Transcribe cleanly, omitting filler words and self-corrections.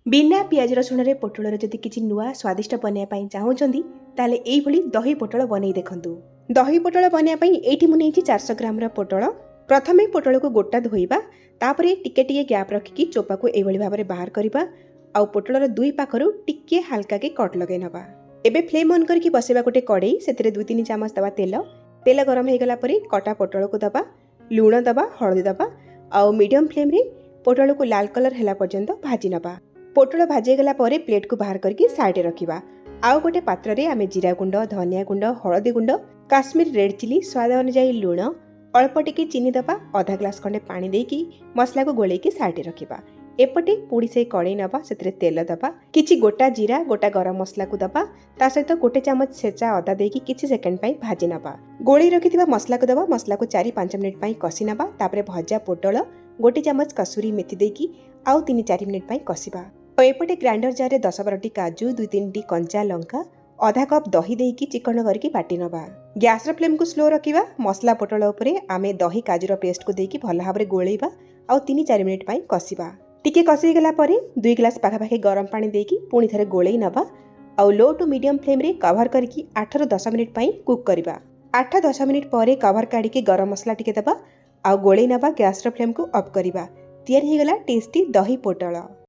ବିନା ପିଆଜ ରସୁଣରେ ପୋଟଳରେ ଯଦି କିଛି ନୂଆ ସ୍ୱାଦିଷ୍ଟ ବନେଇବା ପାଇଁ ଚାହୁଁଛନ୍ତି, ତାହେଲେ ଏଇଭଳି ଦହି ପୋଟଳ ବନେଇ ଦେଖନ୍ତୁ। ଦହି ପୋଟଳ ବନେଇବା ପାଇଁ ଏଇଠି ମୁଁ ନେଇଛି 400 ଗ୍ରାମର ପୋଟଳ। ପ୍ରଥମେ ପୋଟଳକୁ ଗୋଟା ଧୋଇବା। ତାପରେ ଟିକେ ଟିକେ ଗ୍ୟାପ୍ ରଖିକି ଚୋପାକୁ ଏଇଭଳି ଭାବରେ ବାହାର କରିବା ଆଉ ପୋଟଳର ଦୁଇ ପାଖରୁ ଟିକେ ହାଲକାକି କଟ୍ ଲଗାଇ ନେବା। ଏବେ ଫ୍ଲେମ୍ ଅନ୍ କରିକି ବସେଇବା ଗୋଟେ କଡ଼େଇ। ସେଥିରେ 2-3 ଚାମଚ ଦେବା ତେଲ। ତେଲ ଗରମ ହେଇଗଲା ପରେ କଟା ପୋଟଳକୁ ଦେବା, ଲୁଣ ଦେବା, ହଳଦୀ ଦେବା ଆଉ ମିଡ଼ିୟମ୍ ଫ୍ଲେମ୍ରେ ପୋଟଳକୁ ଲାଲ କଲର୍ ହେଲା ପର୍ଯ୍ୟନ୍ତ ଭାଜି ନେବା। ପୋଟଳ ଭାଜି ହେଇଗଲା ପରେ ପ୍ଲେଟ୍କୁ ବାହାର କରିକି ସାଇଡ଼ରେ ରଖିବା। ଆଉ ଗୋଟେ ପାତ୍ରରେ ଆମେ ଜିରା ଗୁଣ୍ଡ, ଧନିଆ ଗୁଣ୍ଡ, ହଳଦୀ ଗୁଣ୍ଡ, କାଶ୍ମୀର ରେଡ୍ ଚିଲି, ସ୍ୱାଦ ଅନୁଯାୟୀ ଲୁଣ, ଅଳ୍ପ ଟିକେ ଚିନି ଦେବା। ଅଧା ଗ୍ଲାସ୍ ଖଣ୍ଡେ ପାଣି ଦେଇକି ମସଲାକୁ ଗୋଳେଇକି ସାଇଡ଼ରେ ରଖିବା। ଏପଟେ ପୁଣି ସେଇ କଡ଼େଇ ନେବା, ସେଥିରେ ତେଲ ଦେବା, କିଛି ଗୋଟା ଜିରା, ଗୋଟା ଗରମ ମସଲାକୁ ଦେବା। ତା ସହିତ ଗୋଟେ ଚାମଚ ଛେଚା ଅଦା ଦେଇକି କିଛି ସେକେଣ୍ଡ ପାଇଁ ଭାଜି ନେବା। ଗୋଳେଇ ରଖିଥିବା ମସଲାକୁ ଦେବା। ମସଲାକୁ 4-5 ମିନିଟ୍ ପାଇଁ କଷି ନେବା। ତାପରେ ଭଜା ପୋଟଳ, ଗୋଟେ ଚାମଚ କସୁରୀ ମେଥି ଦେଇକି ଆଉ 3-4 ମିନିଟ୍ ପାଇଁ କଷିବା। ଆଉ ଏପଟେ ଗ୍ରାଇଣ୍ଡର ଜାର୍ରେ 10-12ଟି କାଜୁ, 2-3ଟି କଞ୍ଚା ଲଙ୍କା, ଅଧା କପ୍ ଦହି ଦେଇକି ଚିକଣ କରିକି ବାଟି ନେବା। ଗ୍ୟାସ୍ର ଫ୍ଲେମ୍କୁ ସ୍ଲୋ ରଖିବା। ମସଲା ପୋଟଳ ଉପରେ ଆମେ ଦହି କାଜୁର ପେଷ୍ଟକୁ ଦେଇକି ଭଲ ଭାବରେ ଗୋଳେଇବା ଆଉ 3-4 ମିନିଟ୍ ପାଇଁ କଷିବା। ଟିକେ କଷି ହେଇଗଲା ପରେ 2 ଗ୍ଲାସ୍ ପାଖାପାଖି ଗରମ ପାଣି ଦେଇକି ପୁଣି ଥରେ ଗୋଳେଇ ନେବା ଆଉ ଲୋ ଟୁ ମିଡ଼ିୟମ୍ ଫ୍ଲେମ୍ରେ କଭର କରିକି 8ରୁ 10 ମିନିଟ୍ ପାଇଁ କୁକ୍ କରିବା। 8-10 ମିନିଟ୍ ପରେ କଭର କାଢ଼ିକି ଗରମ ମସଲା ଟିକେ ଦେବା ଆଉ ଗୋଳେଇ ନେବା। ଗ୍ୟାସ୍ର ଫ୍ଲେମ୍କୁ ଅଫ୍ କରିବା। ତିଆରି ହେଇଗଲା ଟେଷ୍ଟି ଦହି ପୋଟଳ।